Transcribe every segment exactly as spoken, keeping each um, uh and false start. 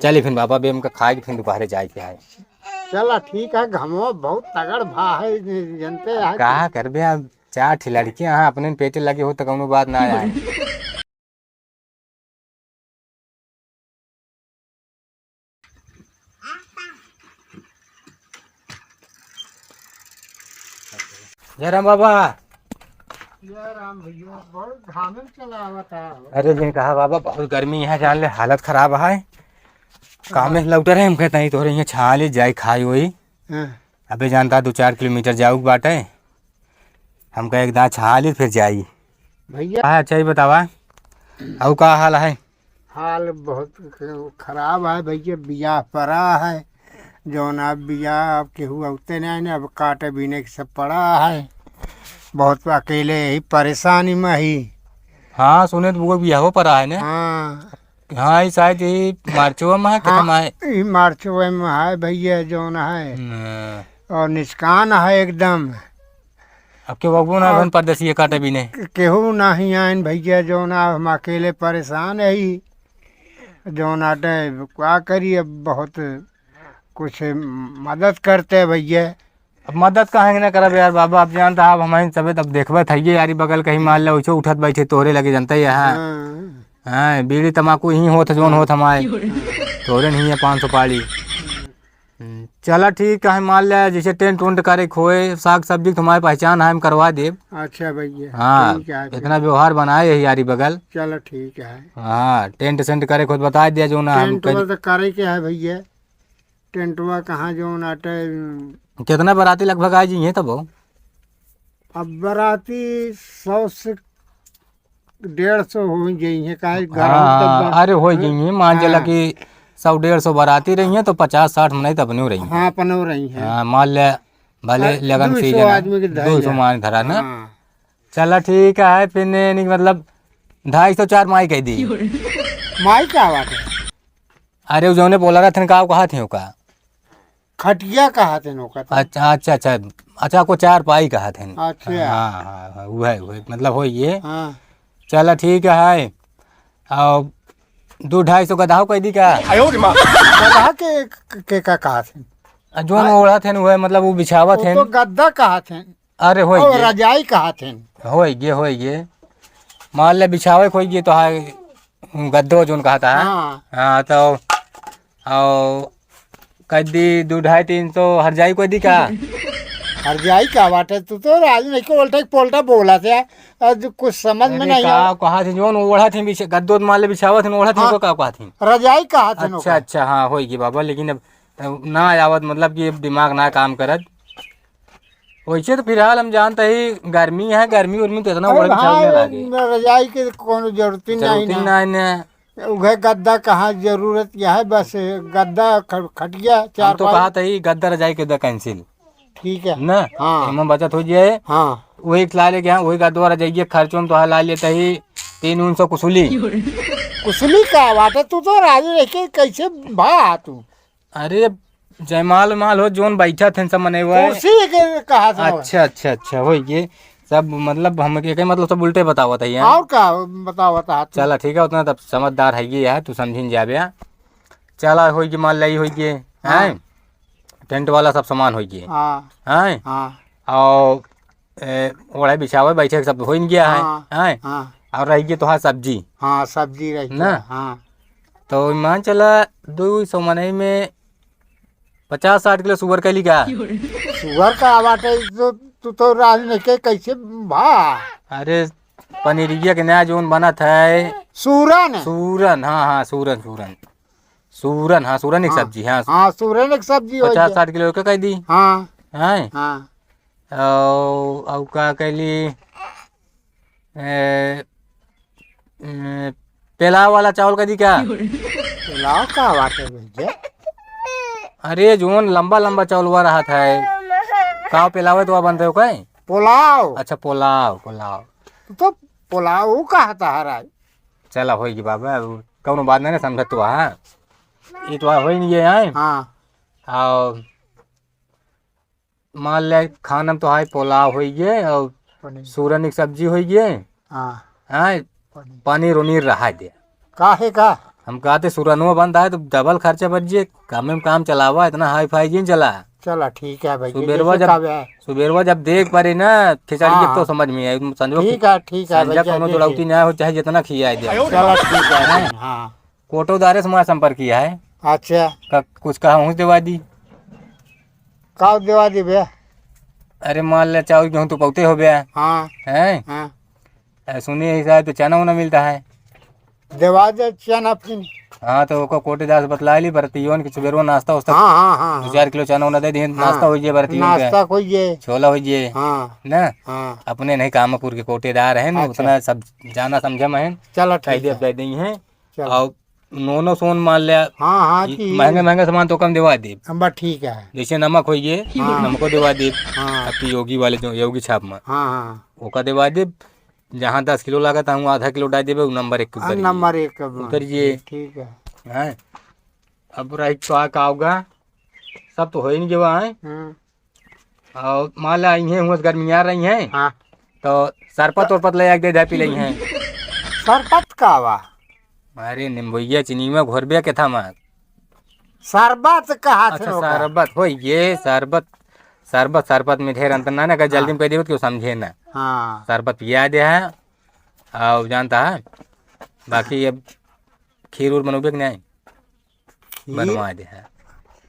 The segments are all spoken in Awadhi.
चली फिर बाबा, बे हमका खाए के फिर दोपहरे जाए के है। चला ठीक है, घमवा बहुत तगड़ भा है, जनते है। का करबे, अब चार ठी लड़के हैं, अपने पेटे लगे हो तो कौनो बात ना आए। जय राम बाबा। जय राम भैया, बहुत घामे में चला आवत है। अरे जिन कहा बाबा, बहुत गर्मी है, जान ले हालत खराब है। कामे से लौटे रहे, हम कहते हैं तोहरे यहाँ छाली जाई खाई होई। हाँ। अबे जानता दो चार किलोमीटर जाऊ के बाटे, हमका एक दाँय छाली फिर जाई। भैया। हाँ, अच्छा ही बतावा, अउ का हाल है? हाल बहुत ख-, खराब है भैया, बियाह परा है, जौन अब बियाह अब केहू अउते नहीं ने, अब काटे बीने के सब पड़ा है, बहुत अकेले ही परेशानी में ही। हाँ, सुने तो वो बियाहो परा है ने? हाँ। हाँ, ई शायद ई मार्चवा में है, हाँ, कितना है? ई मार्चवा में है भैया, जौन है। हम्म। और निष्कान है एकदम। अब केहू अगुओ ना और रहन परदेसिये काटे बीने। के-, केहू नाही आइन भैया, जौन आ, हम अकेले परेशान है। जौन आटे का करी, अब बहुत कुछ मदद करते भैया। अब मदद काहे के ना करब यार बाबा, अब जानता अब हमारे सबे तब देखबे थइये यारी बगल कहीं मान ले उछो उठत बैठे तोहरे लगे जनता ही है। हाँ। हाँ, बीड़ी तमाकू ही होत जौन होत हमारे। तोहरे नहीं है पाँच सौ पाली। हम्म, चला ठीक है, मान ले जैसे टेंट उंट करे खोए, साग सब्जी के तुम्हारे पहचान है, हम करवा देब। अच्छा भैया, हाँ, ठीक है, ठीक। इतना व्यवहार बनाए यही यारी बगल। चला ठीक है। हाँ, टेंट सेंट करे खुद बता दिया जो ना हम टेंट कर- वो तो करे के है भैया। टेंटवा कहाँ जौन आटे? कितना बराती लगभग आ जाइए तब? अब बराती सौ से डेढ़ सौ हो जाइए, काहे घर हाँ, तब बा-, अरे हो हाँ? जाइए, मान चला हाँ। कि सौ डेढ़ सौ बराती रही हैं तो पचास साठ मनई तो अपने रही हैं। हाँ, अपने रही हैं। हाँ, मान ले भले हाँ, लगन दो सौ सीजन है, आदमी के धर दो सौ ले। मान धरा ना। हाँ। चला ठीक है, फिर ने, ने, मतलब ढाई सौ चार माई कह दी। माई का बात है? अरे, उ जौने बोला रहथिन, का कहा थे ओका? खटिया कहा थे ओका तो। अच्छा, अच्छा, अच्छा। अच्छा, को चार पाई कहा थे। अच्छा। हाँ, हाँ, हाँ, उहे, उहे, मतलब हो ये। हाँ। चला ठीक है। और दो ढाई सौ गदहा कह दी का? गदहा के, के का कहा थे? आ, जौन हाँ। ओढ़ा थे उहे, मतलब वो बिछावा वो थे। तो गद्दा कहा थे। अरे, होई और गे। रजाई कहा थे। होई गे, होई गे। मान ले बिछावे के होई गे तो हाँ, गद्दो जौन कहा था। हाँ। हाँ, तो, आओ, कह दी दो ढाई तीन सौ हर जाई कोई दी का? हर जाई का बाटे? तू तो राज नहीं को उल्टा पोल्टा बोला थे। आज कुछ समझ में अरे, नहीं का आवा। कहा थे जौन ओढ़ा थे बिछ-, गद्दो मान ले बिछावा थे, ओढ़ा थे हाँ। को का कहा थे? रजाई कहा थे अच्छा, ओका। अच्छा, हाँ, होई गे बाबा, लेकिन अब, अब ना आवत, मतलब कि अब दिमाग ना काम करत। वैसे तो फिलहाल हम जानते ही गर्मी है, गर्मी उर्मी तो इतना अरे ओढ़ के हाँ, चलने लागे। रजाई के कोनो जरूरत ही जरूरत नहीं ही ना। नहीं ना। उहे गद्दा कहाँ जरूरत यह है, बस गद्दा ख-, खटिया हम चार तो पाई। कहा था ही गद्दा रजाई के द cancel। ठीक है। ना? हाँ। एमा बचत हो जाए। हाँ। वही ला लेके हाँ, वही गद्दा रजाई के खर्चों में तो हाँ ला लेता ही तीन उन सौ कुसुली। कुसुली का बात है, तू तो राजी रह के कैसे भा तू? अरे, जयमाल माल हो, जौन बैठा थे सब मने हुआ है। कुर्सी के कहा था। अच्छा, अच्छा, अच्छा, होई गे। सब मतलब हम के, के मतलब सब उल्टे बतावत है, हैं? और का बतावत है तू? चला, ठीक है, उतना तब समझदार है ये है, तू समझिन जाबे। चला, होई गे, मान लाई होई गे, हाँ। हैं? टेंट वाला सब सामान होई गे। हाँ। हैं? हाँ। और ए, ओढ़े बिछावे बैठे के सब होइन गया है, हाँ, हैं? हाँ। और रहि गया तोहार सब्जी। हाँ, सब्जी रहि ना? गया, हाँ। तो मान चला दो सौ मनई में पचास साठ किलो सुअर कैली का? सुअर का बाटे, तो तू तो राज में के कैसे भा? अरे, पनीरिया के नया जोन बनत है। सूरन? सूरन, हाँ, हाँ, सूरन, सूरन। सूरन, हाँ, सूरन एक हाँ। सब्जी, हाँ। हाँ, सूरन एक सब्जी हो पचास गया। साठ किलो के कह दी। हाँ। हैं? हाँ। औ, औ का कहली, ए, ए, पेलाव वाला चावल कह दी का? पेलाव का बात है भैया? अरे, जोन लंबा लंबा चावल हुआ रहा था, का पेलावे तो बनते हो कहीं? पुलाव। अच्छा, पुलाव, पुलाव। तो पुलाव ऊ कहा था हराई? चला, होई गी बाबा, अब कौनो बात नहीं ना समझत तो, हाँ। ये तो होई नहीं है, हाँ। हाँ। और मान ले, खाना में तो हाय पुलाव होई गए और पनीर। सूरन की सब्जी होई गए। हाँ। हाँ, पनीर। पनीर उनीर रहा दे। काहे का? हम कहते सुरनुआ बंद है तो डबल खर्चा बच जे, काम में काम चलावा, इतना हाई फाई जिन चला। चला ठीक है भाई, सुबेरवा जैसे जब, कहबे। सुबेरवा जब देख परे ना खिचड़ी हाँ, के तो हाँ। समझ में आई, संजो ठीक है, ठीक है संजो भैया, कोनो जैसे। दुलौती ना हो, चाहे जितना खियाए दे। चला ठीक है, हाँ। कोटोदारे से हमारा संपर्क किया है। अच्छा। का, कुछ कहा हूँ देवा दी। का देवा दी बे? अरे मान ले चाउर गेहूँ तो पौते हो बे। हाँ। हैं? हाँ। ए, सुनिए हिसाब तो चना उना मिलता है। देवा दे चना फिर। हाँ, तो ओकर कोटेदार से बतला ली, बरतियोन के सुबेरवा नाश्ता उस्ता हाँ, हाँ, हाँ, दो हाँ। चार किलो चना उना दे दिए, हाँ। नाश्ता हो जाए बरतियोन के। नाश्ता हो जाए। छोला हो जाए। हाँ। ना? हाँ। अपने नहीं कामापुर के कोटेदार हैं, अच्छा। उतना सब जाना समझा में हैं। चलो, कह ठीक दे, है। दे दी हैं। चलो। और नोनो सोन मान लिया, हाँ, हाँ, ई कि महंगे, महंगे सामान तो कम देवा दे। हम बस ठीक है। जैसे नमक होइए, हाँ। नमको देवा दे। हाँ। आपकी योगी वाले जो योगी छाप में। हाँ, हाँ। ओका देवा दे। जहाँ दस किलो लागत, हम आधा किलो डाल देबे, उ नंबर एक के हाँ, उतरिए। नंबर एक के उतर जिए। ठीक है। हैं? अब रही तो आ का होगा, सब तो हो ही नहीं गवा है। हम्म। और मान ला, इहे हुआ गर्मिया रही हैं, हाँ। तो सरपत उरपत ले आके दे दे, पी लें हैं। सरपत का बा? अरे, निम्बुइया चीनी में घोरबे के था मार। शरबत कहा थे अच्छा, ओका? शरबत हो ये, शरबत, शरबत, शरबत में ढेर अंतर ना, ना, अगर जल्दी हाँ। में कह देबो तो केहू समझे ना। हाँ। शरबत पिया दे है, और जानता है, बाकी अब खीर उर बनोबे कि नहीं? खीर? बनवा दे है।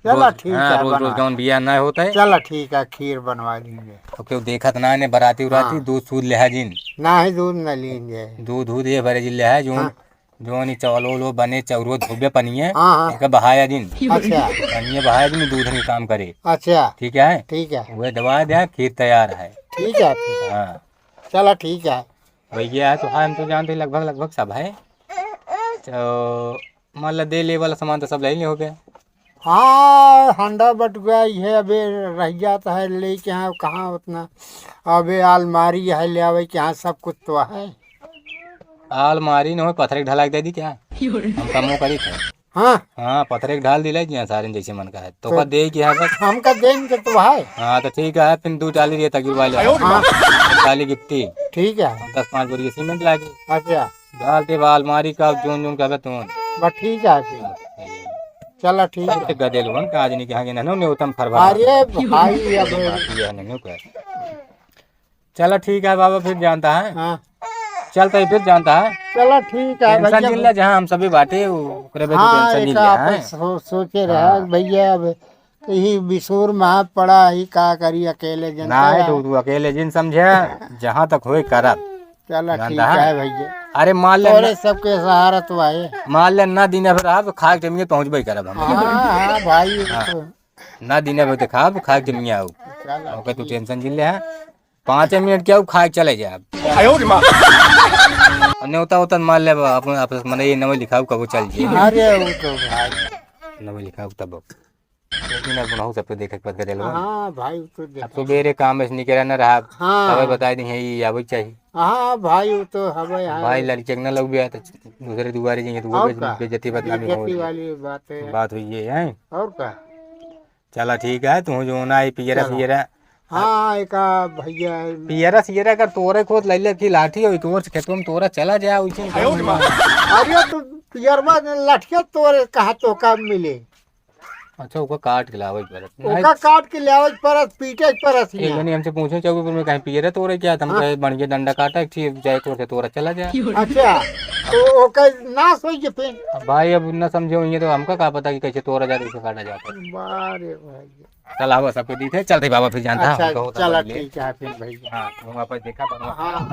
चला रोज, ठीक हाँ, है, रोज, रोज बनवा। जौन बिया ना होता है। चला ठीक है, खीर बनवा लेंगे। तो केहू देखत ना ने, बराती उराती, हाँ। दूध सूध ले है जिन। ना ही दूध न लेंगे। दूध, दूध ये भरे जिन ले है, जौन हाँ। जौन ई चावलो उलो बने, चौरो धोबे पनिये, हाँ, हाँ। एके बहाया दिन। अच्छा। पनिये बहाया दिन, दूध के काम करे। अच्छा। ठीक है? ठीक है। वह दवा दे, खीर तैयार है। ठीक है फिर। हाँ। चला ठीक है। भैया है तो हाँ, हम तो जानते हैं लगभग, लगभग सब है। तो मान ला दे ले वाला सामान तो सब ले ले हो गया। हाँ, हंडा बटुआ इहे अबे रह जाता है, लेके यहाँ कहाँ उतना, अबे आलमारी है, ले आवे के यहाँ सब कुछ तो है। आलमारी न हो, पत्थर के ढला के दे दी क्या? हम कमो करी थे। हाँ। हाँ, पत्थर के ढाल दिला जी, सारे जैसे मन का है। तो तो का दे के यहाँ बस। हमका देंगे तो है। हाँ, तो ठीक है, फिर दो टाली ये तकरीबन वाले। हाँ। टाली गिट्टी। ठीक है। दस पाँच बोरी सीमेंट लागी। अच्छा। डाल दे बा अलमारी का, जोन जोन कहबे तोन। बस ठीक है फिर। चला ठीक है। अरे गदेल बन का आज नहीं कहा गया ना, न्यूतम फरवा। अरे भाई, अब ये है ना, न्यू कर। चला ठीक है बाबा, फिर जानता है। हाँ। चलता है फिर जानता है। चला ठीक है टेंशन भैया। जिन ले, जहाँ हम सभी बाटे, ओकरे पे हाँ, टेंशन जिन एक ले, आप हाँ। सो-, सोचे रहे हाँ। भैया, अब यही बिसूर में हाथ पड़ा ही, का करी अकेले जनता ना है, है। तो तू अकेले जिन समझे, जहाँ तक होए करब। चला ठीक जानता है। है भैया। अरे मान ले तोरे ना, सबके सहारा तो आए। मान ले ना दिन भर आप खाए के टाइम पहुँचबे करब हम। हाँ, हाँ भाई, हाँ। तो ना दिन भर देखाब, खाए के टाइम आओ। चला ओके, तू ठीक। टेंशन जिन ले है। पाँचे मिनट के आओ, खाए के चले जाए। आयो रे माँ। और न्योता होता मान ले, अपन आपस में ये नवे लिखाओ, कबो चल जाए। अरे वो तो भाई। नवे लिखाओ तब। लेकिन अब बनाओ, सब तो देखे के पड़ के चलो। हाँ भाई, वो तो अब देखा। सुबेरे काम में से निकला न रहा, हाँ। तबे बताई दी है, ये आवे के चाहिए। हाँ भाई, वो तो हवे, हाँ। भाई लड़के के ना लग गया तो दूसरे दुआरे जाएंगे तो वो और बेइज-, का? बेइज्जती बदनामी हो बेइज्जती रही है। वाली बात है। बात हुई ये है। और का? चला ठीक है, तू जो ना आई पियरा चला। सियरा। हाँ, एका भैया है। पियरा सियरा अगर तोरे खोत ले ले की लाठी हो, एक ओर से खेतों में तोरा चला जाए, उसे आयो रे माँ। अरे तो पियरवा ने लाठिया तोरे कहा तो का मिले? अच्छा, ओका काट के लावे के पड़त। ओका काट के लावे के पड़त, पीटे के पड़त एक हियाँ। जनी हमसे पूछे चौबे पर में कहीं पियरे तोरे क्या, हम हाँ। कहे बढ़िया डंडा काटा, एक ठीक जाए तोर से तोरा चला जाए। अच्छा, तो ओका नाश होई जे फिर। अब भाई अब न समझे होइए तो हमका का पता कि कैसे तोरा जाए, कैसे काटा जाता है। वाह रे भाई। चल आवा सबको दी थे, चलते बाबा फिर जानता है, अच्छा, हमको होता चला बदले। ठीक है फिर भैया। हाँ, तुम वापस देखा बनवा। हाँ।